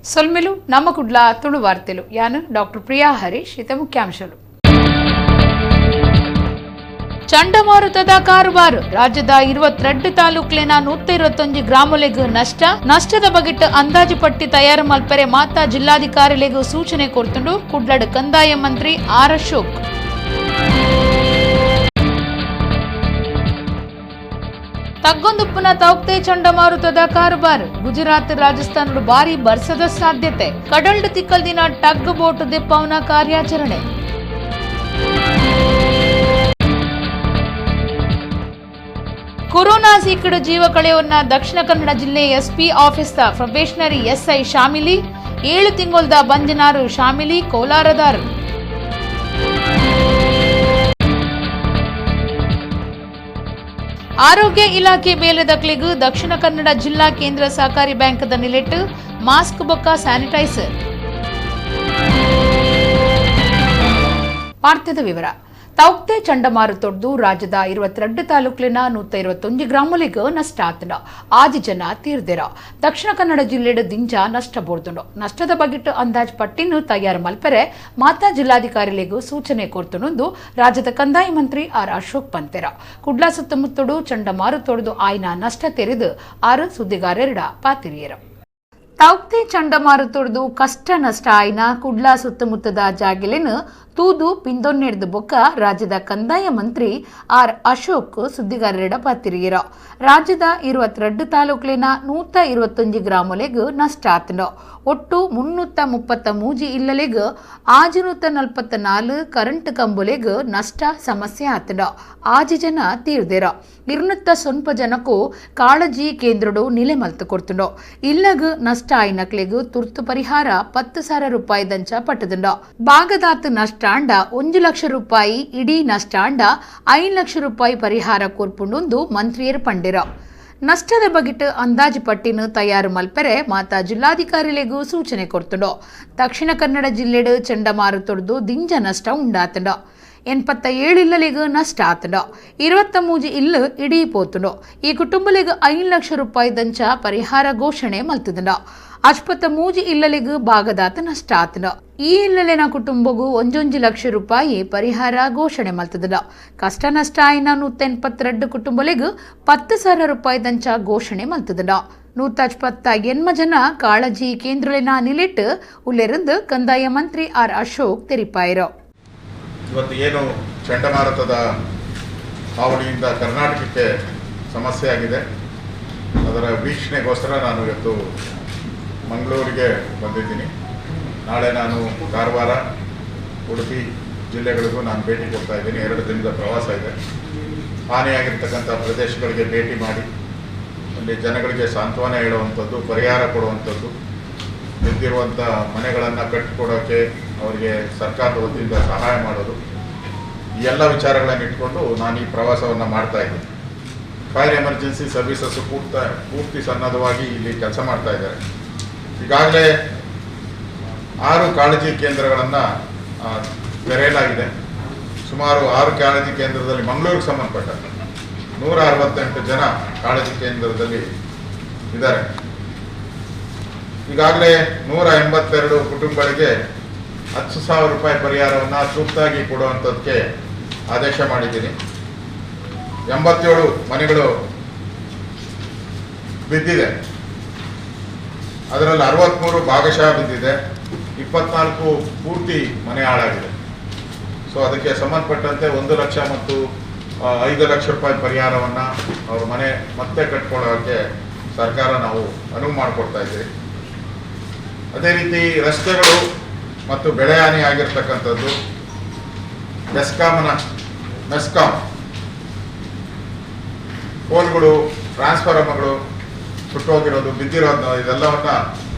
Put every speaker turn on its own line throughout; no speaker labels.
ಸೊಲ್ಮೆಲು ನಮ್ಮ ಕುಡ್ಲ ತುಳು ವಾರ್ತೆಲು. ಯಾನು ಡಾಕ್ಟರ್ ಪ್ರಿಯಾ ಹರೀಶ್. ಇತ ಮುಖ್ಯಾಂಶಗಳು. ಚಂಡಮಾರುತದ ಕಾರುಬಾರು ರಾಜ್ಯದ 22 ತಾಲೂಕ್ಲಿನ 121 ಗ್ರಾಮಲೆಗ್ ನಷ್ಟ. ನಷ್ಟದ ಬಗೆಟ್ ಅಂದಾಜು ಪಟ್ಟಿ ತಯಾರು ಮಲ್ಪರೆ ಮಾತಾ ಜಿಲ್ಲಾಧಿಕಾರಿಲೆಗ್ ಸೂಚನೆ ಕೊರ್ತುಂಡು ಕುಡ್ಲಡ್ ಕಂದಾಯ ಮಂತ್ರಿ ಆರ್ ಅಶೋಕ್. ತಗ್ಗೊಂದುಪ್ಪುನ ತೌಕ್ತೆ ಚಂಡಮಾರುತದ ಕಾರುಬಾರು ಗುಜರಾತ್ ರಾಜಸ್ಥಾನದ ಭಾರಿ ಬರ್ಸದ ಸಾಧ್ಯತೆ. ಕಡಲ್ಡ್ ತಿಕ್ಕಲ್ದಿನ ಟಗ್ ಬೋಟ್ ದೆಪ್ಪವನ ಕಾರ್ಯಾಚರಣೆ. ಕೊರೋನಾ ಸೀಕಡು ಜೀವ ಕಳೆಯವನ್ನ ದಕ್ಷಿಣ ಕನ್ನಡ ಜಿಲ್ಲೆ ಎಸ್ಪಿ ಆಫೀಸ್ದ ಪ್ರೊಬೇಷನರಿ ಎಸ್ಐ ಶಾಮಿಲಿ. 7 ತಿಂಗೊಲ್ದ ಬಂಜನಾರು ಶಾಮಿಲಿ ಕೋಲಾರದಾರು. ಆರೋಗ್ಯ ಇಲಾಖೆ ಬೇಲೆದಕ್ಲಿಗೂ ದಕ್ಷಿಣ ಕನ್ನಡ ಜಿಲ್ಲಾ ಕೇಂದ್ರ ಸಹಕಾರಿ ಬ್ಯಾಂಕ್ದ ನಿಲೆಟ್ಟು ಮಾಸ್ಕ್ ಬೊಕ್ಕ ಸ್ಯಾನಿಟೈಸರ್. ವಾರ್ತೆದ ವಿವರ. ತೌಕ್ತೆ ಚಂಡಮಾರುತೊಡ್ದು ರಾಜ್ಯದ 22 ತಾಲೂಕಿನ 121 ಗ್ರಾಮಲೆಗ್ ನಷ್ಟ ಆತಂಡ. 6 ಜನ ತೀರ್ದೆರ. ದಕ್ಷಿಣ ಕನ್ನಡ ಜಿಲ್ಲೆಡ್ ದಿಂಜ ನಷ್ಟ ಬೋರ್ದುಂಡು. ನಷ್ಟದ ಬಗೆಟ್ ಅಂದಾಜ್ ಪಟ್ಟಿನ ತಯಾರು ಮಲ್ಪರೆ ಮಾತಾ ಜಿಲ್ಲಾಧಿಕಾರಿಲೆಗ್ ಸೂಚನೆ ಕೊರ್ತುಂಡು ರಾಜ್ಯದ ಕಂದಾಯ ಮಂತ್ರಿ ಆರ್ ಅಶೋಕ್ ಪಂತೆರ. ಕುಡ್ಲ ಸುತ್ತಮುತ್ತಡು ಚಂಡಮಾರುತೊಡ್ದು ಆಯ್ನ ನಷ್ಟ ತೆರೆದು ಆರು ಸುದ್ದಿಗಾರರೆಡ ಪಾತಿರಿಯರ. ತೌಕ್ತೆ ಚಂಡಮಾರುತೊಡ್ದು ಕಷ್ಟ ನಷ್ಟ ಆಯ್ನ ಕುಡ್ಲ ಸುತ್ತಮುತ್ತದ ಜಾಗೆಲೆನ್ ತೂದು ಪಿಂದೊನ್ನೆಡ್ದು ಬೊಕ್ಕ ರಾಜ್ಯದ ಕಂದಾಯ ಮಂತ್ರಿ ಆರ್ ಅಶೋಕ್ ಸುದ್ದಿಗಾರರೆಡ ಪತ್ತಿರಿಯರ. ರಾಜ್ಯದ 22 ತಾಲೂಕ್ಲಿನ 121 ಗ್ರಾಮಲೆಗ್ ನಷ್ಟ ಆತಂಡು. ಒಟ್ಟು 333 ಇಲ್ಲಲೆಗ್ 644 ಕರೆಂಟ್ ಕಂಬುಲೆಗ್ ನಷ್ಟ ಸಮಸ್ಯೆ ಆತಂಡು. 6 ಜನ ತೀರ್ದೆರ. 209 ಜನಕ್ಕೂ ಕಾಳಜಿ ಕೇಂದ್ರಡು ನಿಲೆ ಮಲ್ತು ಕೊಡ್ತುಂಡು. ಇಲ್ಲಗ್ ನಷ್ಟ ಆಯ್ನಕ್ಲೆಗ್ ತುರ್ತು ಪರಿಹಾರ 10,000 ರೂಪಾಯಿ ದಂಚ ಪಟ್ಟದುಂಡು. ಭಾಗದಾತ್ ನಷ್ಟ ಅಂಡ 1 ಲಕ್ಷ ರೂಪಾಯಿ, ಇಡೀ ನಷ್ಟ ಅಂಡ 5 ಲಕ್ಷ ರೂಪಾಯಿ ಪರಿಹಾರ ಕೊರ್ಪುಂಡುಂದು ಮಂತ್ರಿಯರು ಪಂಡಿರ. ನಷ್ಟದ ಬಗೆಟ್ ಅಂದಾಜು ಪಟ್ಟಿನ ತಯಾರು ಮಲ್ಪೆರೆ ಮಾತಾ ಜಿಲ್ಲಾಧಿಕಾರಿಲೆಗೂ ಸೂಚನೆ ಕೊರ್ತುಂಡು. ದಕ್ಷಿಣ ಕನ್ನಡ ಜಿಲ್ಲೆಡ್ ಚಂಡಮಾರುತೊಡ್ದು ದಿಂಜ ನಷ್ಟ ಉಂಡಾತುಂಡು. 87 ಇಲ್ಲಲೆಗ್ ನಷ್ಟ ಆತುಂಡು. 23 ಇಲ್ಲು ಇಡೀ ಪೋತುಂಡು. ಈ ಕುಟುಂಬಲೆಗ್ 5 ಲಕ್ಷ ರೂಪಾಯಿ ದಂಚ ಪರಿಹಾರ ಘೋಷಣೆ ಮಲ್ತುದುಂಡು. 53 ಇಲ್ಲಲೆಗ್ ಭಾಗದಾತ ನಷ್ಟ ಆತುಂಡು. ಈ ಇಲ್ಲಲೆನ ಕುಟುಂಬಗೂ 1 ಲಕ್ಷ ರೂಪಾಯಿ ಪರಿಹಾರ ಘೋಷಣೆ ಮಲ್ತದುಂಡು. ಕಷ್ಟ ನಷ್ಟ ಆಯ್ನ 182 ಕುಟುಂಬಲೆಗ್ 10,000 ರೂಪಾಯಿ ದಂಚ ಘೋಷಣೆ ಮಲ್ತದುಂಡು. 128 ಜನ ಕಾಳಜಿ ಕೇಂದ್ರಲೆನ ನಿಲೆಟ್ ಉಲ್ಲೆರಂದು ಕಂದಾಯ ಮಂತ್ರಿ ಆರ್ ಅಶೋಕ್ ತೆರಿಪಾಯರು.
ಇವತ್ತು ಏನು ಚಂಡಮಾರುತದ ಹಾವಳಿಯಿಂದ ಕರ್ನಾಟಕಕ್ಕೆ ಸಮಸ್ಯೆ ಆಗಿದೆ, ಅದರ ವೀಕ್ಷಣೆಗೋಸ್ಕರ ನಾನು ಇವತ್ತು ಮಂಗಳೂರಿಗೆ ಬಂದಿದ್ದೀನಿ. ನಾಳೆ ನಾನು ಕಾರವಾರ, ಉಡುಪಿ ಜಿಲ್ಲೆಗಳಿಗೂ ನಾನು ಭೇಟಿ ಕೊಡ್ತಾ ಇದ್ದೀನಿ. 2 ದಿನದ ಪ್ರವಾಸ ಇದೆ. ಹಾನಿಯಾಗಿರ್ತಕ್ಕಂಥ ಪ್ರದೇಶಗಳಿಗೆ ಭೇಟಿ ಮಾಡಿ ಅಲ್ಲಿ ಜನಗಳಿಗೆ ಸಾಂತ್ವನ ಹೇಳುವಂಥದ್ದು, ಪರಿಹಾರ ಕೊಡುವಂಥದ್ದು, ಬಿದ್ದಿರುವಂಥ ಮನೆಗಳನ್ನು ಕಟ್ಟಿಕೊಡೋಕ್ಕೆ ಅವರಿಗೆ ಸರ್ಕಾರದ ವತಿಯಿಂದ ಸಹಾಯ ಮಾಡೋದು, ಈ ಎಲ್ಲ ವಿಚಾರಗಳನ್ನು ಇಟ್ಕೊಂಡು ನಾನು ಈ ಪ್ರವಾಸವನ್ನು ಮಾಡ್ತಾಯಿದ್ದೀನಿ. ಫೈರ್ ಎಮರ್ಜೆನ್ಸಿ ಸರ್ವಿಸಸ್ಸು ಪೂರ್ತಿ ಸನ್ನದ್ಧವಾಗಿ ಇಲ್ಲಿ ಕೆಲಸ ಮಾಡ್ತಾಯಿದ್ದಾರೆ. ಈಗಾಗಲೇ 6 ಕಾಳಜಿ ಕೇಂದ್ರಗಳನ್ನು ತೆರೆಯಲಾಗಿದೆ. ಸುಮಾರು 6 ಕಾಳಜಿ ಕೇಂದ್ರದಲ್ಲಿ ಮಂಗಳೂರಿಗೆ ಸಂಬಂಧಪಟ್ಟ 168 ಜನ ಕಾಳಜಿ ಕೇಂದ್ರದಲ್ಲಿ ಇದ್ದಾರೆ. ಈಗಾಗಲೇ 182 ಕುಟುಂಬಗಳಿಗೆ 10,000 ರೂಪಾಯಿ ಪರಿಹಾರವನ್ನು ಸೂಕ್ತವಾಗಿ ಕೊಡುವಂಥದ್ದಕ್ಕೆ ಆದೇಶ ಮಾಡಿದ್ದೀನಿ. 87 ಮನೆಗಳು ಬಿದ್ದಿದೆ, ಅದರಲ್ಲಿ 63 ಭಾಗಶಃ ಬಿದ್ದಿದೆ, 24 ಪೂರ್ತಿ ಮನೆ ಹಾಳಾಗಿದೆ. ಸೊ ಅದಕ್ಕೆ ಸಂಬಂಧಪಟ್ಟಂತೆ 1 ಲಕ್ಷ ಮತ್ತು 5 ಲಕ್ಷ ರೂಪಾಯಿ ಪರಿಹಾರವನ್ನು ಅವ್ರ ಮನೆ ಮತ್ತೆ ಕಟ್ಕೊಳ್ಳೋಕ್ಕೆ ಸರ್ಕಾರ ನಾವು ಅನುವು ಮಾಡಿಕೊಡ್ತಾ ಇದ್ದೀವಿ. ಅದೇ ರೀತಿ ರಸ್ತೆಗಳು ಮತ್ತು ಬೆಳೆ ಹಾನಿ ಆಗಿರ್ತಕ್ಕಂಥದ್ದು ಮೆಸ್ಕಾಂ ಪೋಲ್ಗಳು, ಟ್ರಾನ್ಸ್ಫಾರ್ಮರ್ಗಳು ಸುಟ್ಟೋಗಿರೋದು, ಬಿದ್ದಿರೋದು, ಇದೆಲ್ಲವನ್ನು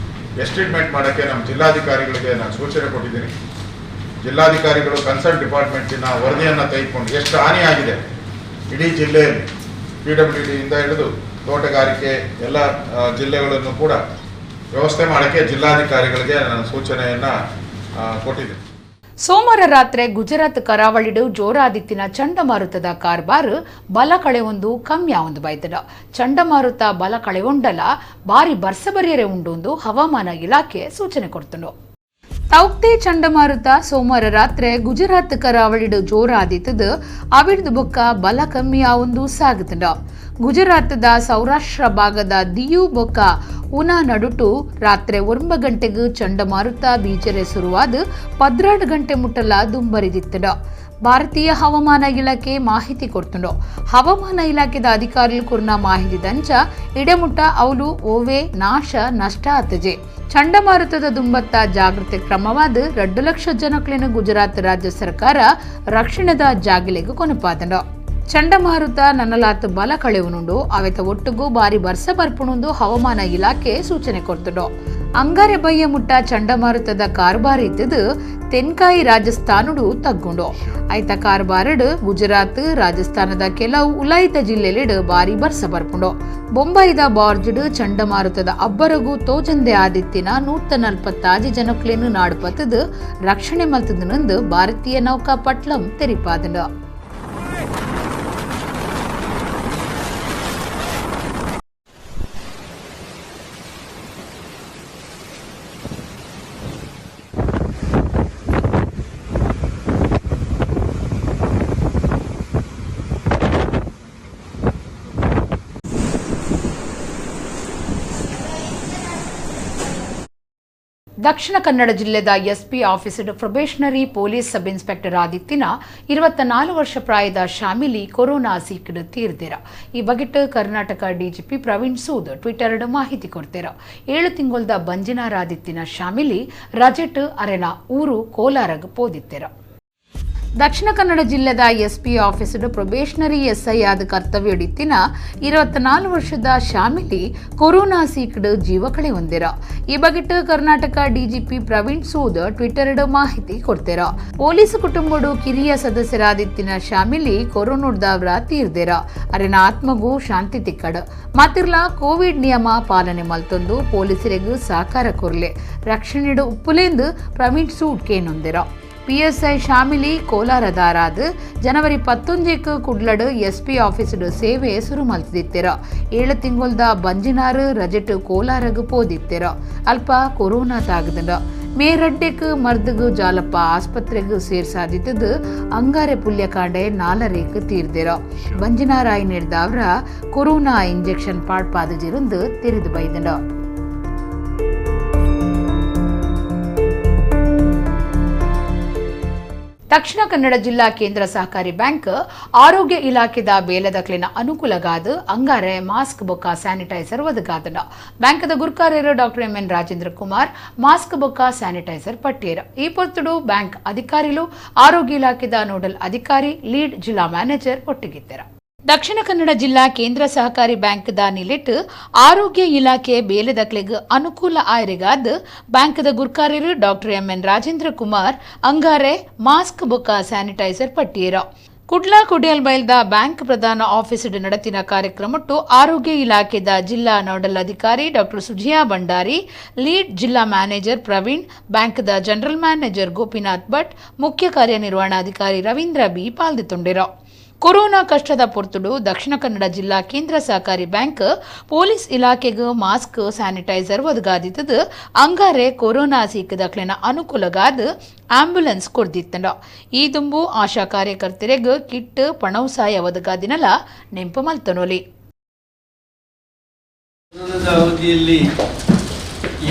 ಎಸ್ಟಿಮೇಟ್ ಮಾಡೋಕ್ಕೆ ನಮ್ಮ ಜಿಲ್ಲಾಧಿಕಾರಿಗಳಿಗೆ ನಾನು ಸೂಚನೆ ಕೊಟ್ಟಿದ್ದೀನಿ. ಜಿಲ್ಲಾಧಿಕಾರಿಗಳು ಕನ್ಸರ್ನ್ ಡಿಪಾರ್ಟ್ಮೆಂಟಿನ ವರದಿಯನ್ನು ತೆಗೆದುಕೊಂಡು ಎಷ್ಟು ಹಾನಿಯಾಗಿದೆ ಇಡೀ ಜಿಲ್ಲೆಯಲ್ಲಿ, PWD ಹಿಡಿದು ತೋಟಗಾರಿಕೆ ಎಲ್ಲ ಜಿಲ್ಲೆಗಳನ್ನು ಕೂಡ ವ್ಯವಸ್ಥೆ ಮಾಡೋಕ್ಕೆ ಜಿಲ್ಲಾಧಿಕಾರಿಗಳಿಗೆ ನಾನು ಸೂಚನೆಯನ್ನು ಕೊಟ್ಟಿದ್ದೀನಿ.
ಸೋಮವಾರ ರಾತ್ರಿ ಗುಜರಾತ್ ಕರಾವಳಿಡು ಜೋರಾದಿತ್ತಿನ ಚಂಡಮಾರುತದ ಕಾರ್ಬಾರ್ ಬಲ ಕಳೆವೊಂದು ಕಮ್ಮಿಯಾವೊಂದು ಬೈದಡ. ಚಂಡಮಾರುತ ಬಲ ಕಳೆವೊಂಡಲ ಬಾರಿ ಬರ್ಸ ಬರಿಯರೆ ಉಂಡು ಹವಾಮಾನ ಇಲಾಖೆ ಸೂಚನೆ ಕೊಡ್ತುಂಡು. ತೌಕ್ತೆ ಚಂಡಮಾರುತ ಸೋಮವಾರ ರಾತ್ರಿ ಗುಜರಾತ್ ಕರಾವಳಿಡು ಜೋರಾದಿತ್ತದು ಅವಿಡ್ದು ಬೊಕ್ಕ ಬಲ ಕಮ್ಮಿಯಾವೊಂದು ಸಾಗುತ್ತುಂಡು. ಗುಜರಾತದ ಸೌರಾಷ್ಟ್ರ ಭಾಗದ ದಿಯು ಬೊಕ್ಕ ಉನಾ ನಡುಟು ರಾತ್ರಿ 9 ಗಂಟೆಗೆ ಚಂಡಮಾರುತ ಬೀಜರೆ ಶುರುವಾದ 12 ಗಂಟೆ ಮುಟ್ಟಲ ದುಂಬರಿದಿತ್ತುಂಡು. ಭಾರತೀಯ ಹವಾಮಾನ ಇಲಾಖೆ ಮಾಹಿತಿ ಕೊಡ್ತುಂಡು. ಹವಾಮಾನ ಇಲಾಖೆದ ಅಧಿಕಾರಿಗಳು ಕೊರ್ನ ಮಾಹಿತಿ ದಂಚ ಇಡೆಮುಟ್ಟ ಅವಲು ಓವೆ ನಾಶ ನಷ್ಟ ಆತಜೆ. ಚಂಡಮಾರುತದ ದುಂಬತ್ತ ಜಾಗೃತಿ ಕ್ರಮವಾದ 2 ಲಕ್ಷ ಜನಕ್ಲೆನ ಗುಜರಾತ್ ರಾಜ್ಯ ಸರ್ಕಾರ ರಕ್ಷಣದ ಜಾಗಿಲೆಗೂ ಕೊನಪಾದಂಡು. ಚಂಡಮಾರುತ ನನ್ನಲಾತ್ ಬಲ ಕಳೆವನುಂಡು ಅವೆತ ಒಟ್ಟುಗೂ ಬಾರಿ ಬರ್ಸ ಬರ್ಪುಣುಂದು ಹವಾಮಾನ ಇಲಾಖೆ ಸೂಚನೆ ಕೊಡ್ತುಂಡು. ಅಂಗಾರೆ ಬಯ್ಯ ಮುಟ್ಟ ಚಂಡಮಾರುತದ ಕಾರ್ಬಾರ್ ಇತ್ತದು ತೆನ್ಕಾಯಿ ರಾಜಸ್ಥಾನುಡು ತಗ್ಗುಂಡು. ಐತ ಕಾರ್ಬಾರಡು ಗುಜರಾತ್ ರಾಜಸ್ಥಾನದ ಕೆಲವು ಉಲಾಯಿತ ಜಿಲ್ಲೆಲಿಡು ಬಾರಿ ಬರ್ಸ ಬರ್ಪುಂಡು. ಬೊಂಬಾಯಿದ ಬಾರ್ಜ್ಡ್ ಚಂಡಮಾರುತದ ಅಬ್ಬರಗು ತೋಜಂದೆ ಆದಿತ್ತಿನ 145 ಜನಕ್ಲೇನು ನಾಡುಪತ್ತದು ರಕ್ಷಣೆ ಮಲ್ತದನಂದು ಭಾರತೀಯ ನೌಕಾ ಪಟ್ಲಂ ತೆರಿಪಾದಂಡು. ದಕ್ಷಿಣ ಕನ್ನಡ ಜಿಲ್ಲೆದ SP office probationary police sub inspector ಆದಿತ್ತಿನ 24 ವರ್ಷ ಪ್ರಾಯದ ಶಾಮಿಲಿ ಕೊರೋನಾ ಸೀಕಿಡು ತೀರ್ದಿರ. ಈ ಬಗೆಟ್ ಕರ್ನಾಟಕ ಡಿಜಿಪಿ ಪ್ರವೀಣ್ ಸೂದ್ ಟ್ವಿಟರ್ ಮಾಹಿತಿ ಕೊಡ್ತೀರ. 7 ತಿಂಗೊಳ್ದ ಬಂಜಿನಾರಾದಿತ್ತಿನ ಶಾಮಿಲಿ ರಜೆಟ್ ಅರೆನ ಊರು ಕೋಲಾರಗ್ ಪೋದಿತ್ತೆರ. ದಕ್ಷಿಣ ಕನ್ನಡ ಜಿಲ್ಲೆದ ಎಸ್ಪಿ ಆಫೀಸ್ ಪ್ರೊಬೇಷನರಿ ಎಸ್ಐ ಆದ ಕರ್ತವ್ಯ ಹಿಡಿತಿನ 24 ವರ್ಷದ ಶಾಮಿಲಿ ಕೊರೋನಾ ಸೀಕ್ಡ್ ಜೀವ ಕಳೆ ಹೊಂದಿರ. ಈ ಬಗೆಟ್ ಕರ್ನಾಟಕ ಡಿಜಿಪಿ ಪ್ರವೀಣ್ ಸೂದ್ ಟ್ವಿಟರ್ ಮಾಹಿತಿ ಕೊಡ್ತೀರ. ಪೊಲೀಸ್ ಕುಟುಂಬಡು ಕಿರಿಯ ಸದಸ್ಯರಾದಿತ್ತಿನ ಶಾಮಿಲಿ ಕೊರೋನೋಡ್ದವ್ರ ತೀರ್ದಿರ. ಅರೆನ ಆತ್ಮಗೂ ಶಾಂತಿ ತಿಕ್ಕಡ್ ಮಾತಿರ್ಲಾ ಕೋವಿಡ್ ನಿಯಮ ಪಾಲನೆ ಮಲ್ತೊಂದು ಪೊಲೀಸರಿಗೂ ಸಹಕಾರ ಕೊರ್ಲೆ ರಕ್ಷಣೆಡು ಉಪ್ಪುಲೇಂದು ಪ್ರವೀಣ್ ಸೂದ್ ಕೇನೊಂದಿರ. ಪಿಎಸ್ಐ ಶಾಮಿಲಿ ಕೋಲಾರದಾರಾದ್ ಜನವರಿ 19ಕ್ಕೆ ಕುಡ್ಲಡ್ ಎಸ್ಪಿ ಆಫೀಸ್ಡ್ ಸೇವೆ ಶುರು ಮಲ್ತಿತ್ತಿರ. 7 ತಿಂಗೊಳ್ದ ಬಂಜಿನಾರು ರಜೆಟ್ ಕೋಲಾರಗ್ ಪೋದಿತ್ತಿರ. ಅಲ್ಪ ಕೊರೋನಾ ತಾಗದಂಡ. ಮೇ 2ಕ್ಕೆ ಮರ್ದಗು ಜಾಲಪ್ಪ ಆಸ್ಪತ್ರೆಗೆ ಸೇರ್ಸಾದಿತ್ತದು ಅಂಗಾರೆ ಪುಲ್ಯಕಾಂಡೆ 4ರೇಕ್ ತೀರ್ದಿರ. ಬಂಜಿನಾರಾಯಿ ನೀಡ್ದವ್ರ ಕೊರೋನಾ ಇಂಜೆಕ್ಷನ್ ಪಾಡ್ಪಾದಜಿರಂದು ತೆರೆದು ಬೈದಂಡ. ದಕ್ಷಿಣ ಕನ್ನಡ ಜಿಲ್ಲಾ ಕೇಂದ್ರ ಸಹಕಾರಿ ಬ್ಯಾಂಕ್ ಆರೋಗ್ಯ ಇಲಾಖೆದ ಬೇಲದಕ್ಲಿನ ಅನುಕೂಲಗಾದ ಅಂಗಾರೆ ಮಾಸ್ಕ್ ಬೊಕ್ಕ ಸ್ಯಾನಿಟೈಸರ್ ಒದಗಾದನ. ಬ್ಯಾಂಕ್ದ ಗುರ್ಕಾರ್ಯರು doctor M N Rajendra Kumar mask ಬೊಕ್ಕ ಸ್ಯಾನಿಟೈಸರ್ ಪಟ್ಟಿಯರು. ಈ ಪೊತ್ತುಡು ಬ್ಯಾಂಕ್ ಅಧಿಕಾರಿಗಳು, ಆರೋಗ್ಯ ಇಲಾಖೆದ ನೋಡಲ್ ಅಧಿಕಾರಿ, ಲೀಡ್ ಜಿಲ್ಲಾ ಮ್ಯಾನೇಜರ್ ಒಟ್ಟಿಗಿದ್ದರು. ದಕ್ಷಿಣ ಕನ್ನಡ ಜಿಲ್ಲಾ ಕೇಂದ್ರ ಸಹಕಾರಿ ಬ್ಯಾಂಕ್ದ ನಿಲೆಟ್ ಆರೋಗ್ಯ ಇಲಾಖೆ ಬೇಲೆದಕ್ಲೆಗ್ ಅನುಕೂಲ ಆಯರಿಗಾದ ಬ್ಯಾಂಕ್ದ ಗುರ್ಕಾರ್ಯರು doctor M N Rajendra Kumar ಅಂಗಾರೆ ಮಾಸ್ಕ್ ಬೊಕ್ಕ ಸ್ಯಾನಿಟೈಸರ್ ಪಟ್ಟಿಯರ. ಕುಡ್ಲಾ ಕೊಡಿಯಲ್ಬೈಲ್ದ ಬ್ಯಾಂಕ್ ಪ್ರಧಾನ ಆಫೀಸ್ ನಡೆತಿನ ಕಾರ್ಯಕ್ರಮಟ್ಟು ಆರೋಗ್ಯ ಇಲಾಖೆದ ಜಿಲ್ಲಾ ನೋಡಲ್ ಅಧಿಕಾರಿ ಡಾಕ್ಟರ್ ಸುಜಿಯಾ ಭಂಡಾರಿ, ಲೀಡ್ ಜಿಲ್ಲಾ ಮ್ಯಾನೇಜರ್ ಪ್ರವೀಣ್, ಬ್ಯಾಂಕ್ದ ಜನರಲ್ ಮ್ಯಾನೇಜರ್ ಗೋಪಿನಾಥ್ ಭಟ್, ಮುಖ್ಯ ಕಾರ್ಯನಿರ್ವಹಣಾಧಿಕಾರಿ ರವೀಂದ್ರ ಬಿ ಪಾಲ್ದಿತ್ತುಂಡಿರ. ಕೊರೋನಾ ಕಷ್ಟದ ಪೊರ್ತುಡು ದಕ್ಷಿಣ ಕನ್ನಡ ಜಿಲ್ಲಾ ಕೇಂದ್ರ ಸಹಕಾರಿ ಬ್ಯಾಂಕ್ ಪೊಲೀಸ್ ಇಲಾಖೆಗೆ ಮಾಸ್ಕ್ ಸ್ಯಾನಿಟೈಸರ್ ಒದಗಾದಿತ್ತದು ಅಂಗಾರೆ ಕೊರೋನಾ ಸೀಕದಕ್ಲೆನ ಅನುಕೂಲಗಾದ ಆಂಬ್ಯುಲೆನ್ಸ್ ಕೊಡ್ದಿತ್ತಂಡ. ಈ ದುಂಬು ಆಶಾ ಕಾರ್ಯಕರ್ತರಿಗೆ ಕಿಟ್ ಪಣೌಸಾಯ ಒದಗಾದಿನಲ ನೆಂಪು ಮಲ್ತನೊಲಿ.
ಅವಧಿಯಲ್ಲಿ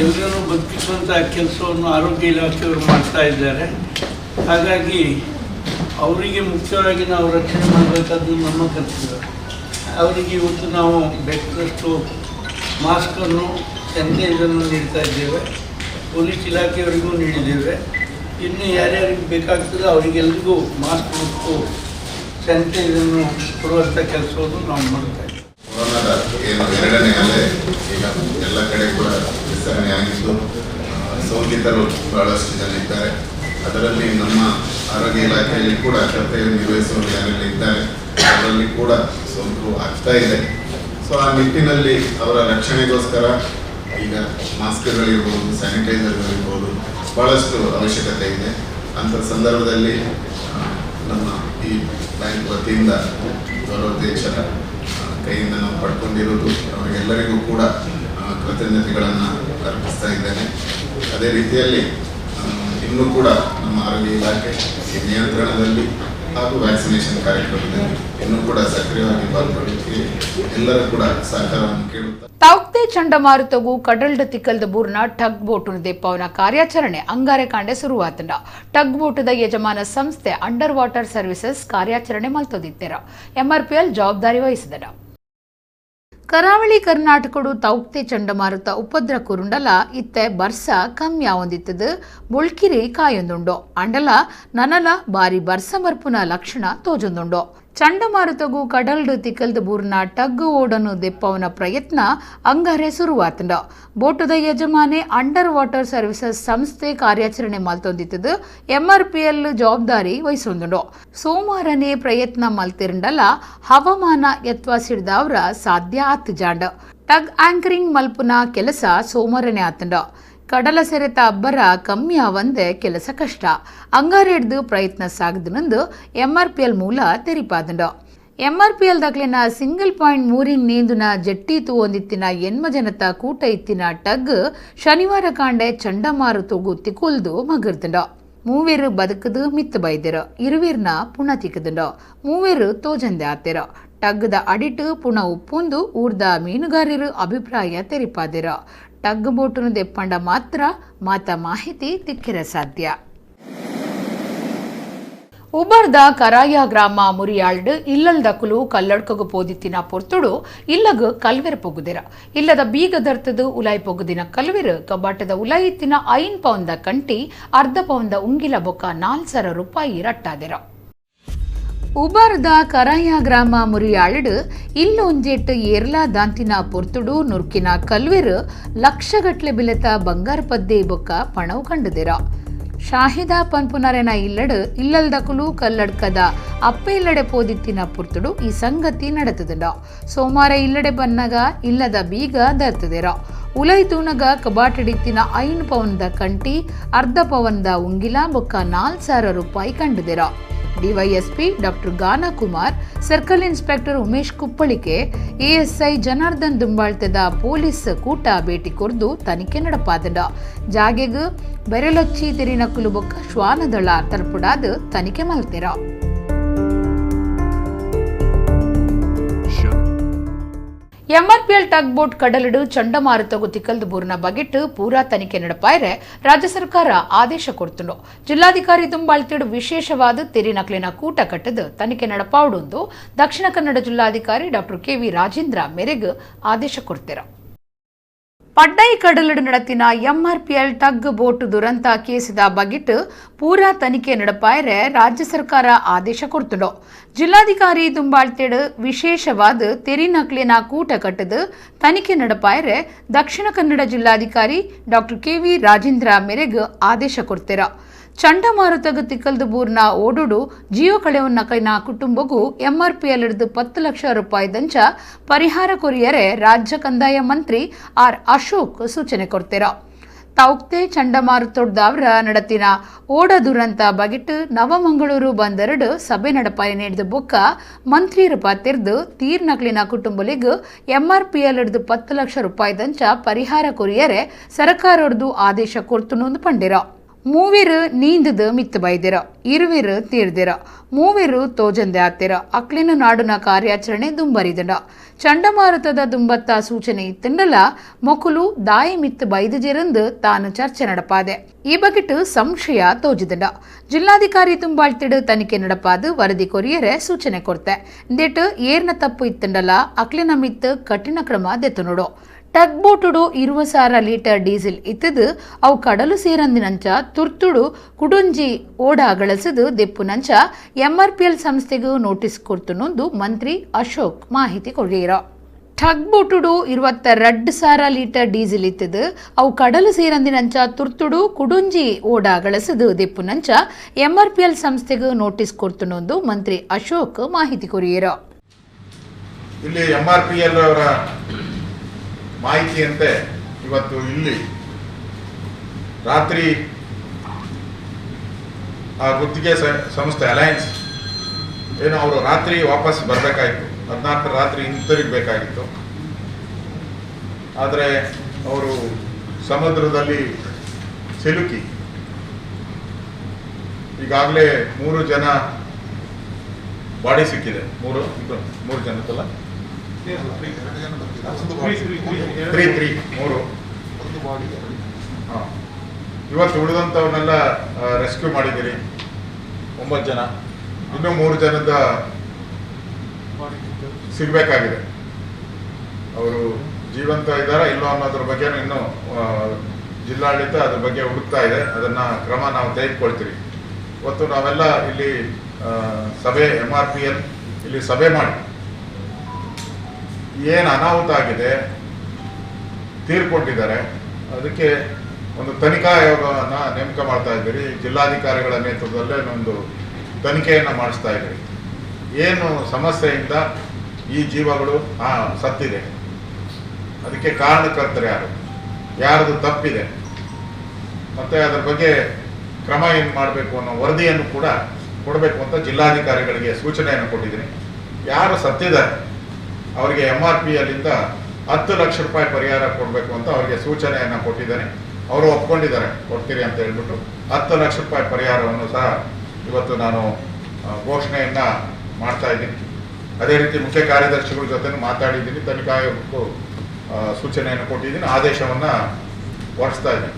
ಎಲ್ಲರನ್ನೂ ಬದುಕಿಸುವಂತಹ ಕೆಲಸವನ್ನು ಆರೋಗ್ಯ ಇಲಾಖೆಯವರು ಮಾಡ್ತಾ ಇದ್ದಾರೆ. ಹಾಗಾಗಿ ಅವರಿಗೆ ಮುಖ್ಯವಾಗಿ ನಾವು ರಕ್ಷಣೆ ಮಾಡಬೇಕಾದ್ದು ನಮ್ಮ ಕರ್ತವ್ಯ. ಅವರಿಗೆ ಇವತ್ತು ನಾವು ಬೇಕಾದಷ್ಟು ಮಾಸ್ಕನ್ನು, ಸ್ಯಾನಿಟೈಸರನ್ನು ನೀಡ್ತಾ ಇದ್ದೇವೆ. ಪೊಲೀಸ್ ಇಲಾಖೆಯವರಿಗೂ ನೀಡಿದ್ದೇವೆ. ಇನ್ನು ಯಾರ್ಯಾರಿಗೆ ಬೇಕಾಗ್ತದೋ ಅವರಿಗೆಲ್ಲರಿಗೂ ಮಾಸ್ಕ್ ಮತ್ತು ಸ್ಯಾನಿಟೈಸರನ್ನು ಕೊಡುವಂಥ ಕೆಲಸವನ್ನು ನಾವು ಮಾಡ್ತಾ ಇದ್ದೇವೆ.
ಕೊರೋನಾದ ಏನು ಎರಡನೇ ಅಲೆ ಈಗ ಎಲ್ಲ ಕಡೆ ಕೂಡ ವಿಸ್ತರಣೆ ಆಗಿದ್ದು, ಸೋಂಕಿತರು ಬಹಳಷ್ಟು ಜನ ಇದ್ದಾರೆ. ಅದರಲ್ಲಿ ನಮ್ಮ ಆರೋಗ್ಯ ಇಲಾಖೆಯಲ್ಲಿ ಕೂಡ ಕರ್ತವ್ಯ ನಿರ್ವಹಿಸುವವರು ಯಾರೆಲ್ಲ ಇದ್ದಾರೆ ಅದರಲ್ಲಿ ಕೂಡ ಸೋಂಕು ಆಗ್ತಾ ಇದೆ. ಸೊ ಆ ನಿಟ್ಟಿನಲ್ಲಿ ಅವರ ರಕ್ಷಣೆಗೋಸ್ಕರ ಈಗ ಮಾಸ್ಕ್ಗಳಿರ್ಬೋದು, ಸ್ಯಾನಿಟೈಸರ್ಗಳಿರ್ಬೋದು, ಭಾಳಷ್ಟು ಅವಶ್ಯಕತೆ ಇದೆ. ಅಂಥ ಸಂದರ್ಭದಲ್ಲಿ ನಮ್ಮ ಈ ಬ್ಯಾಂಕ್ ವತಿಯಿಂದ ಗೌರವಾಧ್ಯಕ್ಷರ ಕೈಯಿಂದ ನಾವು ಪಡ್ಕೊಂಡಿರೋದು ಅವರಿಗೆಲ್ಲರಿಗೂ ಕೂಡ ಕೃತಜ್ಞತೆಗಳನ್ನು ಅರ್ಪಿಸ್ತಾ ಇದ್ದೇನೆ. ಅದೇ ರೀತಿಯಲ್ಲಿ ಇನ್ನೂ ಕೂಡ ನಮ್ಮ ಆರೋಗ್ಯ ಇಲಾಖೆ ಈ ನಿಯಂತ್ರಣದಲ್ಲಿ ಹಾಗೂ ವ್ಯಾಕ್ಸಿನೇಷನ್ ಕಾರ್ಯಕ್ರಮದಲ್ಲಿ ಇನ್ನೂ ಕೂಡ ಸಕ್ರಿಯವಾಗಿ ಪಾಲ್ಗೊಳ್ಳಲಿಕ್ಕೆ ಎಲ್ಲರೂ ಕೂಡ ಸಹಕಾರವನ್ನು ಕೇಳುತ್ತಾ
ತೌಕ್ತೆ ಚಂಡಮಾರುತಗೂ ಕಡಲ್ಡ್ ತಿಕ್ಕಲ್ದ ಬೂರ್ನ ಟಗ್ ಬೋಟು ದೆಪ್ಪವನ ಕಾರ್ಯಾಚರಣೆ ಅಂಗಾರೆ ಕಾಂಡೆ ಶುರುವಾತಂಡ. ಟಗ್ ಬೋಟದ ಯಜಮಾನ ಸಂಸ್ಥೆ ಅಂಡರ್ ವಾಟರ್ ಸರ್ವಿಸಸ್ ಕಾರ್ಯಾಚರಣೆ ಮಲ್ತೊದಿತ್ತೆರ ಎಂಆರ್ಪಿಎಲ್ ಜವಾಬ್ದಾರಿ ವಹಿಸಿದಡ. ಕರಾವಳಿ ಕರ್ನಾಟಕಡು ತೌಕ್ತೆ ಚಂಡಮಾರುತ ಉಪದ್ರ ಕುರುಂಡಲ ಇತ್ತೆ ಬರ್ಸ ಕಮ್ಮಿ ಆವೊಂದಿತ್ತದು ಬೊಳ್ಕಿರಿ ಕಾಯೊಂದುಂಡು. ಅಂಡಲ ನನಲ ಬಾರಿ ಬರ್ಸ ಬರ್ಪುನ ಲಕ್ಷಣ ತೋಜೊಂದುಂಡು. ಚಂಡಮಾರುತಗೂ ಕಡಲ್ಡು ತಿಕ್ಕಲ್ದು ಬೂರ್ನ ಟಗ್ ಓಡನು ದೆಪ್ಪವನ ಪ್ರಯತ್ನ ಅಂಗಾರೆ ಶುರುವಾತಂಡ. ಬೋಟದ ಯಜಮಾನೆ ಅಂಡರ್ ವಾಟರ್ ಸರ್ವಿಸಸ್ ಸಂಸ್ಥೆ ಕಾರ್ಯಾಚರಣೆ ಮಲ್ತೊಂದಿತ್ತದು ಎಂಆರ್ಪಿಎಲ್ ಜವಾಬ್ದಾರಿ ವಹಿಸೊಂದುಂಡು. ಸೋಮವಾರನೇ ಪ್ರಯತ್ನ ಮಲ್ತಿರಂಡಲ ಹವಾಮಾನ ಯತ್ವಾಸಿಡ್ದವ್ರ ಸಾಧ್ಯ ಆತ್ ಜಾಂಡ. ಟಗ್ ಆಂಕರಿಂಗ್ ಮಲ್ಪುನ ಕೆಲಸ ಸೋಮವಾರನೇ ಆತಂಡ. ಕಡಲ ಸೆರೆತ ಅಬ್ಬರ ಕಮ್ಮಿ ಆವಂದೆ ಕೆಲಸ ಕಷ್ಟ. ಅಂಗಾರೆ ಹಿಡ್ದು ಪ್ರಯತ್ನ ಸಾಗದನಂದು ಎಂಆರ್ಪಿಎಲ್ ಮೂಲ ತೆರಿಪಾದಂಡ. ಎಂಆರ್ಪಿಎಲ್ ದಾಖಲಿನ ಸಿಂಗಲ್ ಪಾಯಿಂಟ್ ಮೂರಿಂಗ್ ನೇಂದುನ ಜಟ್ಟಿ ತೂವೊಂದಿತ್ತಿನ ಎನ್ಮ ಜನತ ಕೂಟ ಇತ್ತಿನ ಟಗ್ ಶನಿವಾರ ಕಾಂಡೆ ಚಂಡಮಾರುತಗು ತಿಕುಲ್ದು ಮಗರ್ದಂಡ. ಮೂವೆರು ಬದುಕದು ಮಿತ್ತು ಬೈದೆರ, ಇರುವಿರ್ನ ಪುಣ ತಿಕ್ಕದಂಡ, ಮೂವೆರು ತೋಜಂದೆ ಆತೆರ. ಟಗ್ದ ಅಡಿಟು ಪುಣ ಉಪ್ಪುಂದು ಊರ್ದ ಮೀನುಗಾರರು ಅಭಿಪ್ರಾಯ ತೆರಿಪಾದೆರ. ಟಗ್ ಬೋಟುನು ದೆಪ್ಪಂಡ ಮಾತ್ರ ಮಾತ ಮಾಹಿತಿ ತಿಕ್ಕಿರ ಸಾಧ್ಯ. ಉಬರ್ದ ಕರಾಯ ಗ್ರಾಮ ಮುರಿಯಾಳ್ಡ್ ಇಲ್ಲಲ್ದಕುಲು ಕಲ್ಲಡ್ಕಗು ಪೋದಿತ್ತಿನ ಪೊರ್ತುಡು ಇಲ್ಲಗ್ ಕಲ್ವೆರ್ ಪೊಗುದಿರ. ಇಲ್ಲದ ಬೀಗ ದರ್ತದು ಉಲಾಯ್ ಪೊಗುದಿನ ಕಲ್ವೆರ್ ಕಬಾಟದ ಉಲಾಯಿತ್ತಿನ 5 ಪೌಂದ ಕಂಟಿ, ಅರ್ಧ ಪೌಂದ ಉಂಗಿಲ ಬೊಕ್ಕ 4,000 ರೂಪಾಯಿ ರಟ್ಟಾದಿರ. ಉಬರ್ದ ಕರಾಯ ಗ್ರಾಮ ಮುರಿಯಾಳ್ಡ್ ಇಲ್ಲೊಂಜೆಟ್ ಏರ್ಲಾ ದಾಂತಿನ ಪೊರ್ತುಡು ನುರ್ಕಿನ ಕಲ್ವೆರ್ ಲಕ್ಷಗಟ್ಲೆ ಬಿಲೆತ ಬಂಗಾರ ಪದ್ದೆ ಬೊಕ್ಕ ಪಣವು ಕಂಡುದಿರ. ಶಾಹಿದಾ ಪನ್ಪುನರೆನ ಇಲ್ಲಡು ಇಲ್ಲಲ್ದಕುಲು ಕಲ್ಲಡ್ಕದ ಅಪ್ಪೆ ಇಲ್ಲಡೆ ಪೋದಿತ್ತಿನ ಪುರ್ತುಡು ಈ ಸಂಗತಿ ನಡೆತದಂಡ. ಸೋಮಾರ ಇಲ್ಲಡೆ ಬನ್ನಗ ಇಲ್ಲದ ಬೀಗ ದರ್ತದಿರ. ಉಲೈ ತೂನಗ ಕಬಾಟಡಿತ್ತಿನ 5 ಪೌನ್ದ ಕಂಟಿ, ಅರ್ಧ ಪವನ್ದ ಉಂಗಿಲ ಬೊಕ್ಕ 4,000 ರೂಪಾಯಿ ಕಂಡುದಿರ. DYSP doctor Gana Kumar, circle inspector Umesh Kuppalike, ASI Janardhan ದುಂಬಾಳ್ತದ police ಕೂಟ ಭೇಟಿ ಕೊರ್ದು ತನಿಖೆ ನಡಪಾದಂಡ. ಜಾಗೆಗ್ ಬೆರಲೊಚ್ಚಿ ತೆರಿನಕುಲು ಬೊಕ್ಕ ಶ್ವಾನದಳ ತರ್ಪುಡಾದ ತನಿಖೆ ಮಲ್ತೆರ. ಎಂಆರ್ಪಿಎಲ್ ಟಗ್ ಬೋಟ್ ಕಡಲಿಡು ಚಂಡಮಾರುತಗು ತಿಕ್ಕಲ್ದು ಬೂರ್ನ ಬಗೆಟ್ ಪೂರಾ ತನಿಖೆ ನಡಪಾಯರೆ ರಾಜ್ಯ ಸರ್ಕಾರ ಆದೇಶ ಕೊಡ್ತುಂಡು. ಜಿಲ್ಲಾಧಿಕಾರಿ ದುಂಬಾಳ್ತಿಡು ವಿಶೇಷವಾದ ತೆರಿನಕ್ಲಿನ ಕೂಟ ಕಟ್ಟದು ತನಿಖೆ ನಡಪಾವುಡೊಂದು ದಕ್ಷಿಣ ಕನ್ನಡ ಜಿಲ್ಲಾಧಿಕಾರಿ ಡಾಕ್ಟರ್ ಕೆವಿ ರಾಜೇಂದ್ರ ಮೇರೆಗ್ ಆದೇಶ ಕೊಡ್ತಿರ. ಪಡ್ಡೈ ಕಡಲಿಡು ನಡತಿನ ಎಂಆರ್ಪಿಎಲ್ ಟಗ್ ಬೋಟ್ ದುರಂತ ಕೇಸಿದ ಬಗೆಟ್ ಪೂರಾ ತನಿಖೆ ನಡಪಾಯರೆ ರಾಜ್ಯ ಸರ್ಕಾರ ಆದೇಶ ಕೊಡ್ತುಂಡು. ಜಿಲ್ಲಾಧಿಕಾರಿ ದುಂಬಾಳ್ತೇಡು ವಿಶೇಷವಾದ ತೆರಿನಕ್ಲಿನ ಕೂಟ ಕಟ್ಟದು ತನಿಖೆ ನಡಪಾಯರೆ ದಕ್ಷಿಣ ಕನ್ನಡ ಜಿಲ್ಲಾಧಿಕಾರಿ ಡಾಕ್ಟರ್ ಕೆವಿ ರಾಜೇಂದ್ರ ಮೇರೆಗ್ ಆದೇಶ ಕೊಡ್ತಿರ. ಚಂಡಮಾರುತಗ ತಿಕ್ಕಲ್ದು ಬೂರ್ನ ಓಡುಡು ಜಿಯೋ ಕಳೆವನ್ನ ಕೈನ ಕುಟುಂಬಗೂ ಎಂಆರ್ಪಿಎಲ್ ಹಿಡಿದು 10 ಲಕ್ಷ ರೂಪಾಯಿ ದಂಚ ಪರಿಹಾರ ಕೊರಿಯರೆ ರಾಜ್ಯ ಕಂದಾಯ ಮಂತ್ರಿ ಆರ್ ಅಶೋಕ್ ಸೂಚನೆ ಕೊಡ್ತಿರ. ತೌಕ್ತೆ ಚಂಡಮಾರುತೊಡ್ದವರ ನಡತಿನ ಓಡ ದುರಂತ ಬಗೆಟ್ ನವಮಂಗಳೂರು ಬಂದರಡು ಸಭೆ ನಡಪಾಯ ನೀಡಿದ ಬೊಕ್ಕ ಮಂತ್ರಿಯರ ಪಾತಿರ್ದು ತೀರ್ನಕ್ಲಿನ ಕುಟುಂಬಲಿಗ್ ಎಂಆರ್ಪಿಎಲ್ ಹಿಡಿದು 10 ಲಕ್ಷ ರೂಪಾಯಿ ದಂಚ ಪರಿಹಾರ ಕೊರಿಯರೆ ಸರ್ಕಾರದ್ದು ಆದೇಶ ಕೊಡ್ತುನು ಪಂಡಿರ. ಮೂವಿರು ನೀಂದದು ಮಿತ್ತು ಬೈದಿರ, ಇರುವಿರು ತೀರ್ದಿರ, ಮೂವಿರು ತೋಜಂದೆ ಆತಿರ. ಅಕ್ಲಿನ ನಾಡುನ ಕಾರ್ಯಾಚರಣೆ ದುಂಬರಿದಂಡ. ಚಂಡಮಾರುತದ ದುಂಬತ್ತ ಸೂಚನೆ ಇತ್ತಂಡಲ ಮೊಕುಲು ದಾಯಿ ಮಿತ್ತು ಬೈದು ತಾನು ಚರ್ಚೆ ನಡಪಾದೆ. ಈ ಬಗೆಟ್ ಸಂಶಯ ತೋಜಿದಂಡ. ಜಿಲ್ಲಾಧಿಕಾರಿ ತುಂಬಾಳ್ತಿಡು ತನಿಖೆ ನಡಪಾದು ವರದಿ ಕೊರಿಯರೆ ಸೂಚನೆ ಕೊಡ್ತೆ. ಇಂದೇಟು ಏರ್ನ ತಪ್ಪು ಇತ್ತಂಡಲ ಅಕ್ಲಿನ ಮಿತ್ತು ಕಠಿಣ ಕ್ರಮ ದೆತ್ತು. ಟಗ್ ಬೋಟುಡು 20,000 ಲೀಟರ್ ಡೀಸೆಲ್ ಇತ್ತದು ಅವು ಕಡಲು ಸೇರಂದಿನಂಚ ತುರ್ತುಡು ಕುಡುಂಜಿ ಓಡ ಗಳಸದು ದೆಪ್ಪುನಂಚ ಎಂಆರ್ಪಿಎಲ್ ಸಂಸ್ಥೆಗೂ ನೋಟಿಸ್ ಕೊಡ್ತುನೊಂದು ಮಂತ್ರಿ ಅಶೋಕ್ ಮಾಹಿತಿ ಕೊಡಿರ. ಟಗ್ ಬೋಟುಡು 22,000 ಲೀಟರ್ ಡೀಸೆಲ್ ಇತ್ತದು ಅವು ಕಡಲು ಸೇರಂದಿನಂಚ ತುರ್ತುಡು ಕುಡುಂಜಿ ಓಡ ಗಳಸದು ದೆಪ್ಪುನಂಚ ಎಂಆರ್ಪಿಎಲ್ ಸಂಸ್ಥೆಗೂ ನೋಟಿಸ್ ಕೊಡ್ತುನೊಂದು ಮಂತ್ರಿ ಅಶೋಕ್ ಮಾಹಿತಿ ಕೊರಿಯರ.
ಇಲ್ಲಿ ಎಂಆರ್ಪಿಎಲ್ ಅವರ ಮಾಹಿತಿಯಂತೆ ಇವತ್ತು ಇಲ್ಲಿ ರಾತ್ರಿ ಆ ಗುತ್ತಿಗೆ ಸಂಸ್ಥೆ ಅಲಯನ್ಸ್ ಏನು ಅವರು ರಾತ್ರಿ ವಾಪಸ್ ಬರಬೇಕಾಗಿತ್ತು, 14 ರಾತ್ರಿ ಹಿಂತಿರುಗಬೇಕಾಗಿತ್ತು. ಆದರೆ ಅವರು ಸಮುದ್ರದಲ್ಲಿ ಸಿಲುಕಿ ಈಗಾಗಲೇ 3 ಜನ ಬಾಡಿ ಸಿಕ್ಕಿದೆ. 3 ಜನಕ್ಕಲ್ಲ, 3 3. ಹಾಂ, ಇವತ್ತು ಉಳಿದಂಥವ್ರನ್ನೆಲ್ಲ ರೆಸ್ಕ್ಯೂ ಮಾಡಿದ್ದೀರಿ, 9 ಜನ. ಇನ್ನೂ 3 ಜನದ ಸಿಗಬೇಕಾಗಿದೆ. ಅವರು ಜೀವಂತ ಇದ್ದಾರಾ ಇಲ್ಲೋ ಅನ್ನೋದ್ರ ಬಗ್ಗೆ ಇನ್ನೂ ಜಿಲ್ಲಾಡಳಿತ ಅದ್ರ ಬಗ್ಗೆ ಹುಡುಕ್ತಾ ಇದೆ. ಅದನ್ನು ಕ್ರಮ ನಾವು ತೆಗೆದುಕೊಳ್ತೀವಿ. ಇವತ್ತು ನಾವೆಲ್ಲ ಇಲ್ಲಿ ಸಭೆ MRPL ಇಲ್ಲಿ ಸಭೆ ಮಾಡಿ ಏನು ಅನಾಹುತ ಆಗಿದೆ, ತೀರ್ಕೊಂಡಿದ್ದಾರೆ, ಅದಕ್ಕೆ ಒಂದು ತನಿಖಾ ಆಯೋಗವನ್ನು ನೇಮಕ ಮಾಡ್ತಾ ಇದ್ದೀರಿ. ಜಿಲ್ಲಾಧಿಕಾರಿಗಳ ನೇತೃತ್ವದಲ್ಲೇ ಒಂದು ತನಿಖೆಯನ್ನು ಮಾಡಿಸ್ತಾ ಇದ್ದೀರಿ. ಏನು ಸಮಸ್ಯೆಯಿಂದ ಈ ಜೀವಗಳು ಸತ್ತಿದೆ, ಅದಕ್ಕೆ ಕಾರಣಕರ್ತರು ಯಾರು, ಯಾರದು ತಪ್ಪಿದೆ, ಮತ್ತು ಅದರ ಬಗ್ಗೆ ಕ್ರಮ ಏನು ಮಾಡಬೇಕು ಅನ್ನೋ ವರದಿಯನ್ನು ಕೂಡ ಕೊಡಬೇಕು ಅಂತ ಜಿಲ್ಲಾಧಿಕಾರಿಗಳಿಗೆ ಸೂಚನೆಯನ್ನು ಕೊಟ್ಟಿದ್ದೀನಿ. ಯಾರು ಸತ್ತಿದ್ದಾರೆ ಅವರಿಗೆ MRPL 10 lakh ರೂಪಾಯಿ ಪರಿಹಾರ ಕೊಡಬೇಕು ಅಂತ ಅವರಿಗೆ ಸೂಚನೆಯನ್ನು ಕೊಟ್ಟಿದ್ದೇನೆ. ಅವರು ಒಪ್ಕೊಂಡಿದ್ದಾರೆ, ಕೊಡ್ತೀರಿ ಅಂತ ಹೇಳ್ಬಿಟ್ಟು 10 ಲಕ್ಷ ರೂಪಾಯಿ ಪರಿಹಾರವನ್ನು ಸಹ ಇವತ್ತು ನಾನು ಘೋಷಣೆಯನ್ನು ಮಾಡ್ತಾ ಇದ್ದೀನಿ. ಅದೇ ರೀತಿ ಮುಖ್ಯ ಕಾರ್ಯದರ್ಶಿಗಳ ಜೊತೆ ಮಾತಾಡಿದ್ದೀನಿ, ತನಿಖಾ ಆಯೋಗಕ್ಕೂ ಸೂಚನೆಯನ್ನು ಕೊಟ್ಟಿದ್ದೀನಿ, ಆದೇಶವನ್ನು ಹೊರಡಿಸ್ತಾ ಇದ್ದೀನಿ.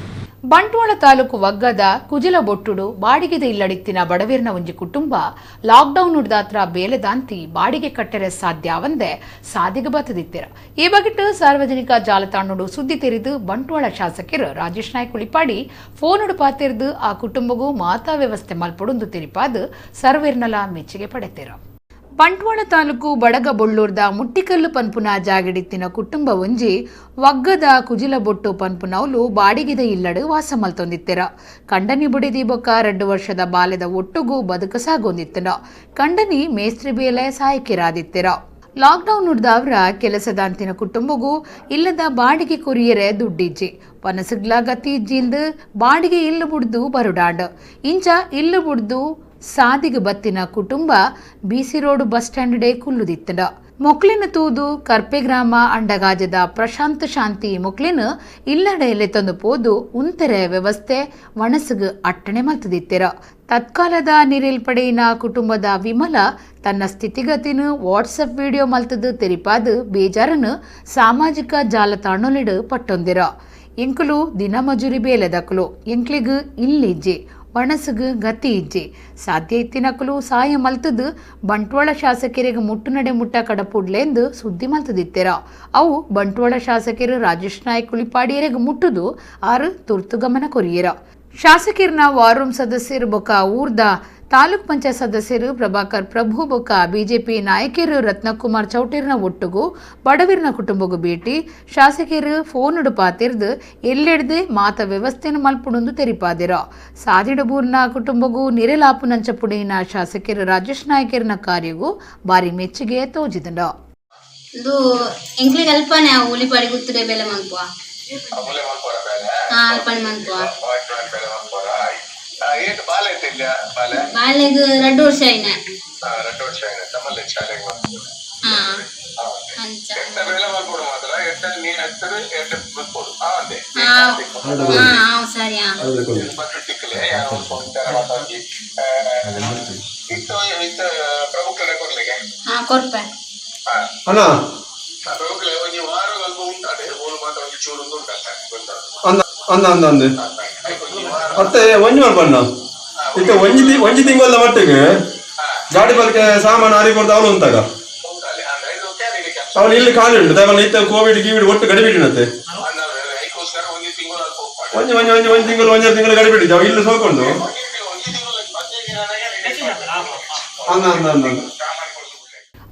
ಬಂಟ್ವಾಳ ತಾಲೂಕು ವಗ್ಗದ ಕುಜಿಲಬೊಟ್ಟುಡು ಬಾಡಿಗೆದ ಇಲ್ಲಡಿತ್ತಿನ ಬಡವೀರ್ನ ಒಂಜಿ ಕುಟುಂಬ ಲಾಕ್ಡೌನ್ ಉಡ್ದಾತ್ರ ಬೇಲೆದಾಂತಿ ಬಾಡಿಗೆ ಕಟ್ಟರೆ ಸಾಧ್ಯಾವಂದೆ ಸಾದಿಗ ಬತ್ತದಿತ್ತಿರ. ಈ ಬಗೆಟ್ ಸಾರ್ವಜನಿಕ ಜಾಲತಾಣಡು ಸುದ್ದಿ ತೆರೆದು ಬಂಟ್ವಾಳ ಶಾಸಕರು ರಾಜೇಶ್ ನಾಯ್ಕ್ ಉಳಿಪಾಡಿ ಫೋನುಡು ಪಾತಿರ್ದು ಆ ಕುಟುಂಬಗೂ ಮಾತಾ ವ್ಯವಸ್ಥೆ ಮಲ್ಪಡುಂದು ತೆರಿಪಾದು ಸರ್ವೇರ್ನಲ ಮೆಚ್ಚುಗೆ ಪಡೆತಿರ. ಬಂಟ್ವಾಳ ತಾಲೂಕು ಬಡಗಬೊಳ್ಳೂರ್ದ ಮುಟ್ಟಿಕಲ್ಲು ಪನ್ಪುನ ಜಾಗಡಿತ್ತಿನ ಕುಟುಂಬ ಒಂಜಿ ವಗ್ಗದ ಕುಜಿಲಬೊಟ್ಟು ಪನ್ಪುನವ್ಲು ಬಾಡಿಗೆದ ಇಲ್ಲಡು ವಾಸ ಮಲ್ತೊಂದಿತ್ತಿರ. ಕಂಡನಿ ಬುಡಿದಿ ಬೊಕ್ಕ 2 ವರ್ಷದ ಬಾಲ್ಯದ ಒಟ್ಟುಗೂ ಬದುಕು ಸಾಗೊಂದಿತ್ತನ. ಕಂಡನಿ ಮೇಸ್ತ್ರಿ ಬೇಲೆ ಸಾಯಕಿರಾದಿತ್ತಿರ. ಲಾಕ್ಡೌನ್ ಉಡ್ದವ್ರ ಕೆಲಸದಾಂತಿನ ಕುಟುಂಬಗೂ ಇಲ್ಲದ ಬಾಡಿಗೆ ಕೊರಿಯರೆ ದುಡ್ಡಿಜ್ಜಿ ಪನಸುಗ್ಲ ಗತಿ ಇಜ್ಜಿಂದು ಬಾಡಿಗೆ ಇಲ್ಲು ಬುಡ್ದು ಬರುಡಾಂಡ್. ಇಂಚ ಇಲ್ಲು ಬುಡ್ದು ಸಾದಿಗ ಬತ್ತಿನ ಕುಟುಂಬ ಬಿಸಿ road bus stand day ಕುಲ್ಲುದಿತ್ತಂಡ. ಮೊಕ್ಲಿನ ತೂದು ಕರ್ಪೆ ಗ್ರಾಮ ಅಂಡಗಾಜದ ಪ್ರಶಾಂತ ಶಾಂತಿ ಮೊಕ್ಲಿನ ಇಲ್ಲಡೆಯಲ್ಲಿ ತಂದು ಪೋದು ಉಂತೆರೆ ವ್ಯವಸ್ಥೆ ವಣಸುಗು ಅಟ್ಟಣೆ ಮಲ್ತದಿತ್ತಿರ. ತತ್ಕಾಲದ ನಿರಿಲ್ಪಡೆಯಿನ ಕುಟುಂಬದ ವಿಮಲ ತನ್ನ ಸ್ಥಿತಿಗತಿನ ವಾಟ್ಸಪ್ ವಿಡಿಯೋ ಮಲ್ತದು ತೆರಿಪಾದು ಬೇಜಾರನ್ನು ಸಾಮಾಜಿಕ ಜಾಲತಾಣೊಲಿಡು ಪಟ್ಟೊಂದಿರ. ಎಂಕುಲು ದಿನ ಮಜೂರಿ ಬೇಲೆದಕುಲು ಎಂಕ್ಲಿಗು ಇಲ್ಲಿಜ್ಜಿ ಒಣಸುಗು ಗತಿ ಇಜ್ಜಿ ಸಾಧ್ಯ ಇತ್ತಿನಕುಲು ಸಾಯ ಮಲ್ತದು ಬಂಟ್ವಾಳ ಶಾಸಕರಿಗೆ ಮುಟ್ಟು ನಡೆ ಮುಟ್ಟ ಕಡಪುಡ್ಲೆಂದು ಸುದ್ದಿ ಮಲ್ತದಿತ್ತಿರ. ಅವು ಬಂಟ್ವಾಳ ಶಾಸಕರು ರಾಜೇಶ್ ನಾಯ್ಕ್ ಉಳಿಪಾಡಿಯರಿಗೆ ಮುಟ್ಟುದು ಆರು ತುರ್ತು ಗಮನ ಕೊರಿಯರ. ಶಾಸಕರ್ನ ವಾರ್ ರೂಮ್ ಸದಸ್ಯರು ಬೊಕ ಊರ್ದ ತಾಲೂಕ್ ಪಂಚಾಯತ್ ಸದಸ್ಯರು ಪ್ರಭಾಕರ್ ಪ್ರಭು ಬೊಕ ಬಿಜೆಪಿ ನಾಯಕರು ರತ್ನಕುಮಾರ್ ಚೌಟೇರ್ನ ಒಟ್ಟುಗು ಬಡವಿರ್ನ ಕುಟುಂಬಗೂ ಭೇಟಿ ಶಾಸಕರು ಫೋನುಡು ಪಾತಿರ್ದು ಎಲ್ಲೆಡ್ದು ಮಾತ ವ್ಯವಸ್ಥೆನ ಮಲ್ಪುಡುಂದು ತೆರಿಪಾದಿರ. ಸಾದಿಡಬೂರ್ನ ಕುಟುಂಬಗೂ ನಿರೆಲಾಪುನಂಚಪುಡಿನ ಶಾಸಕರು ರಾಜೇಶ್ ನಾಯಕರ್ನ ಕಾರ್ಯಗೂ ಭಾರಿ ಮೆಚ್ಚುಗೆ ತೋಜಿದಂಡ.
ಇದು ಎಂಕ್ಲಿಗೆ ಅಲ್ಪನೆ ಉಳಿಪಾಡಿ ಗುತ್ತುಡೆ ಬೆಲೆ ಮನ್ಪುವ ಅಲ್ಪನೆ ಮನ್ಪುವ ಬಾಲೆಗ್ 2 ವರ್ಷ ಆಯ್ನ. ಸರಿ. ಕೊರ್ಪೆ
ಅಣ್ಣ ಅಂದ ಅಂದ ಅಂದ ಮತ್ತೆ ಒಂಜಿ ಮಾಡ್ಬಣ್ಣ ಇತ್ತೆ ಒಂಜಿ ಒಂಜಿ ತಿಂಗಳ ಮಟ್ಟಿಗೆ ಗಾಡಿ ಬಲ್ಕೆ ಸಾಮಾನು ಅರಿ ಕೊಡ್ದು ಅವಳು ಅಂತಾಗ ಅವಳು ಇಲ್ಲಿ ಖಾಲಿ ಉಂಟು ದಯಮಾಡಿ ಇತ್ತೆ ಕೋವಿಡ್ ಗೀವಿಡ್ ಒಟ್ಟು ಗಡಿ ಬಿಟ್ಟಿನತ್ತೆ ಒಂಜಿ ಒಂಜಿ ಒಂಜಿ ಒಂದು ತಿಂಗಳು ಒಂಜಿ ತಿಂಗಳು ಗಡಿ ಬಿಟ್ಟಿದ್ದೆ ಅವ ಇಲ್ಲಿ ಸೋಕೊಂಡು ಅಂದ ಅಂದ ಅಂದ.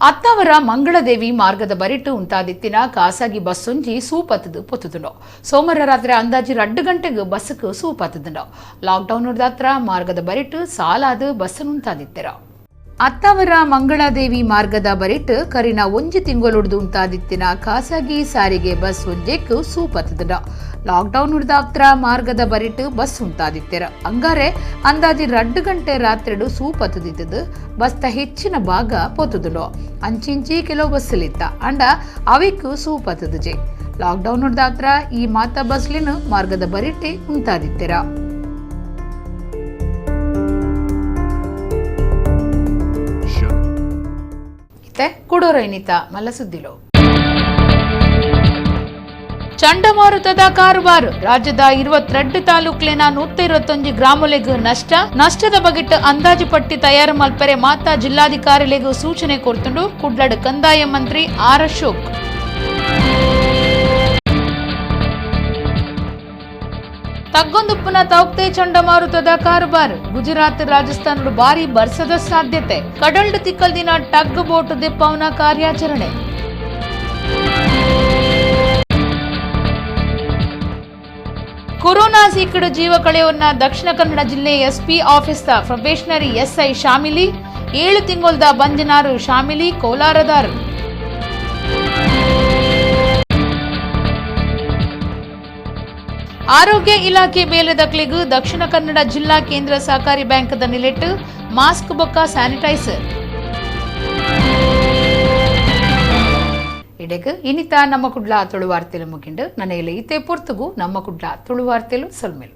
ಅತ್ತವರ ಮಂಗಳದೇವಿ ಮಾರ್ಗದ ಬರಿಟು ಉಂಟಾದಿತ್ತಿನ ಖಾಸಗಿ ಬಸ್ಸೊಂಜಿ ಸೂಪತ್ತದು ಪೊತ್ತುದುಂಡು. ಸೋಮವಾರ ರಾತ್ರಿ ಅಂದಾಜು 2 ಗಂಟೆಗೆ ಬಸ್ಸುக்கு ಸೂಪತ್ತದುಂಡು. ಲಾಕ್ಡೌನ್ ದಾತ್ರ ಮಾರ್ಗದ ಬರಿಟು ಸಾಲಾದ ಬಸ್ ಉಂಟಾದಿತ್ತಿರ. ಅತ್ತಾವರ ಮಂಗಳಾದೇವಿ ಮಾರ್ಗದ ಬರಿಟ್ ಕರಿನ ಒಂಜಿ ತಿಂಗೊಲುಡ್ದು ಉಂತಾದಿತ್ತಿನ ಖಾಸಗಿ ಸಾರಿಗೆ ಬಸ್ ಒಂಜೆಕ್ ಸೂಪತ್ತದ. ಲಾಕ್ಡೌನ್ ಉಡ್ದಾಪ್ತ್ರ ಮಾರ್ಗದ ಬರಿಟ್ ಬಸ್ ಉಂತಾದಿತ್ತೆರ. ಅಂಗಾರೆ ಅಂದಾಜಿ 2 ಗಂಟೆ ರಾತ್ರಿಡು ಸೂಪತ್ತದಿತ್ತದು. ಬಸ್ತ ಹೆಚ್ಚಿನ ಭಾಗ ಪೊತ್ತುದುಂಡು. ಅಂಚಿಂಚಿ ಕೆಲವು ಬಸ್ಸಲಿತ್ತ ಅಂಡ ಅವಿಕ್ ಸೂಪತ್ತದುಜೆ. ಲಾಕ್ಡೌನ್ ಉಡ್ದಾಪ್ತ್ರ ಈ ಮಾತಾ ಬಸ್ಲಿನ ಮಾರ್ಗದ ಬರಿಟೆ ಉಂತಾದಿತ್ತೆರ. ಕುಡೋರೈನಿತ ಮಲ್ಲಸುದ್ದಿಲೋ. ಚಂಡಮಾರುತದ ಕಾರುಬಾರು ರಾಜ್ಯದ 22 ತಾಲೂಕ್ಲಿನ 121 ಗ್ರಾಮಲೆಗ್ ನಷ್ಟ. ನಷ್ಟದ ಬಗೆಟ್ ಅಂದಾಜು ಪಟ್ಟಿ ತಯಾರು ಮಲ್ಪರೆ ಮಾತಾ ಜಿಲ್ಲಾಧಿಕಾರಿಲೆಗ್ ಸೂಚನೆ ಕೊರ್ತುಂಡು ಕುಡ್ಲಡ್ ಕಂದಾಯ ಮಂತ್ರಿ ಆರ್ ಅಶೋಕ್. ತಗ್ಗೊಂದುಪ್ಪುನ ತೌಕ್ತೆ ಚಂಡಮಾರುತದ ಕಾರುಬಾರು ಗುಜರಾತ್ ರಾಜಸ್ಥಾನಡು ಭಾರಿ ಬರ್ಸದ ಸಾಧ್ಯತೆ. ಕಡಲ್ಡ್ ತಿಕ್ಕಲ್ದಿನ ಟಗ್ ಬೋಟ್ ದೆಪ್ಪವನ ಕಾರ್ಯಾಚರಣೆ. ಕೊರೋನಾ ಸೀಕಡು ಜೀವ ಕಳೆಯವನ್ನ ದಕ್ಷಿಣ ಕನ್ನಡ ಜಿಲ್ಲೆ ಎಸ್ಪಿ ಆಫೀಸ್ದ ಪ್ರೊಬೇಷನರಿ ಎಸ್ಐ ಶಾಮಿಲಿ. 7 ತಿಂಗೊಲ್ದ ಬಂಜನಾರು ಶಾಮಿಲಿ ಕೋಲಾರದಾರು. ಆರೋಗ್ಯ ಇಲಾಖೆ ಬೇಲೆದಕ್ಲಿಗೂ ದಕ್ಷಿಣ ಕನ್ನಡ ಜಿಲ್ಲಾ ಕೇಂದ್ರ ಸಹಕಾರಿ ಬ್ಯಾಂಕ್ದ ನಿಲೆಟ್ಟು ಮಾಸ್ಕ್ ಬೊಕ್ಕ ಸ್ಯಾನಿಟೈಸರ್. ಇಡೆಗ್ ಇನಿತ ನಮ್ಮ ಕುಡ್ಲ ತುಳುವಾರ್ತೆಲು ಮುಗಿಂಡು. ನನಗೆ ಇತ್ತೆ ಪೊರ್ತುಗು ನಮ್ಮ ಕುಡ್ಲ ತುಳುವಾರ್ತೆಲು ಸೊಲ್ಮೆಲು.